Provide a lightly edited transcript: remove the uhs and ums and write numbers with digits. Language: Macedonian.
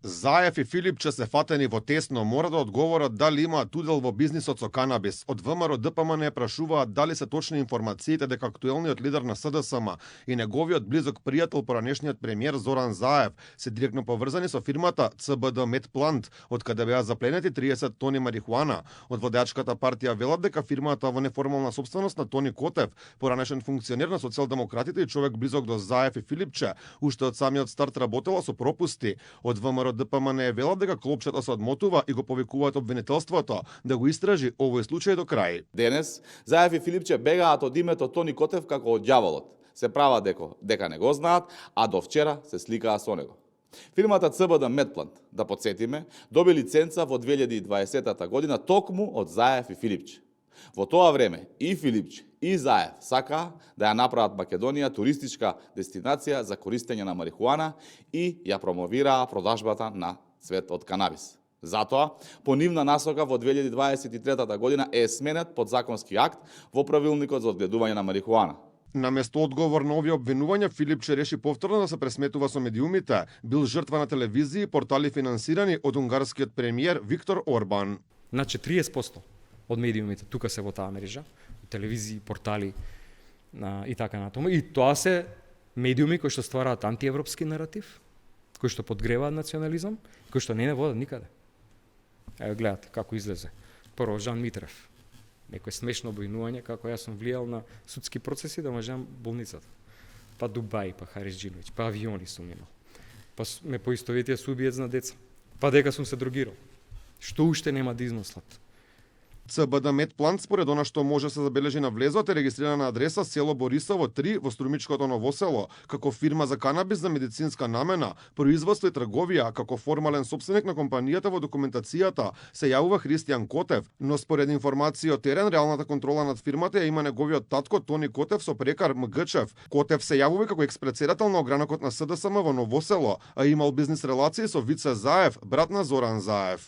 Заев и Филипче се фатени во тесно, мора да одговорат дали имаат удел во бизнисот со канабис. Од ВМРО ДПМН не прашуваат дали се точни информациите дека актуелниот лидер на СДСМ и неговиот близок пријател поранешниот премиер Зоран Заев се директно поврзани со фирмата ЦБД Медплант, од каде беа запленети 30 тони марихуана. Од водачката партија велат дека фирмата во неформална сопственост на Тони Котев, поранешен функционер на социјалдемократите и човек близок до Заев и Филипче, уште од самиот старт работела со пропусти. Од ВМРО ДПМН велат дека клопчето се одмотува и го повикуваат обвинителството да го истражи овој случај до крај. Денес Заев и Филипче бегаат од името Тони Котев како од ѓаволот. Се прават дека не го знаат, а до вчера се сликаа со него. Фирмата ЦБД Медплант, да подсетиме, доби лиценца во 2020 година токму од Заев и Филипче. Во тоа време и Филипче и Заев сакаа да ја направат Македонија туристичка дестинација за користење на марихуана и ја промовираа продажбата на цвет од канабис. Затоа, по нивна насока во 2023 година е сменет подзаконски акт во правилникот за одгледување на марихуана. Наместо одговор на овие обвинувања, Филипче реши повторно да се пресметува со медиумите. Бил жртва на телевизии и портали финансирани од унгарскиот премиер Виктор Орбан. На 40% од медиумите тука се во таа мрежа, телевизии, портали и така натаму. И тоа се медиуми кои што ствараат антиевропски наратив, кои што подгреваат национализам, кои што не водат никаде. Ево гледате како излезе. Прво Жан Митрев. Некој смешно обвинување како јас сум влијал на судски процеси да можам болницата. Па Дубај, па Хариџиновиќ, па авиони сум имал. Па ме поистоветија со убиец на деца. Па дека сум се дрогирал. Што уште нема да измислат. ЦБД Медплант според она што може се забележи на влезот е регистрирана на адреса село Борисово 3 во Струмичкото Новосело, како фирма за канабис за медицинска намена, производство и трговија, како формален сопственик на компанијата во документацијата се јавува Христијан Котев, но според информации од терен, реалната контрола над фирмата ја има неговиот татко Тони Котев со прекар Мгчев. Котев се јавува како експредседател на огранокот на СДСМ во Новосело, а имал бизнис релации со Вице Заев, брат на Зоран Заев.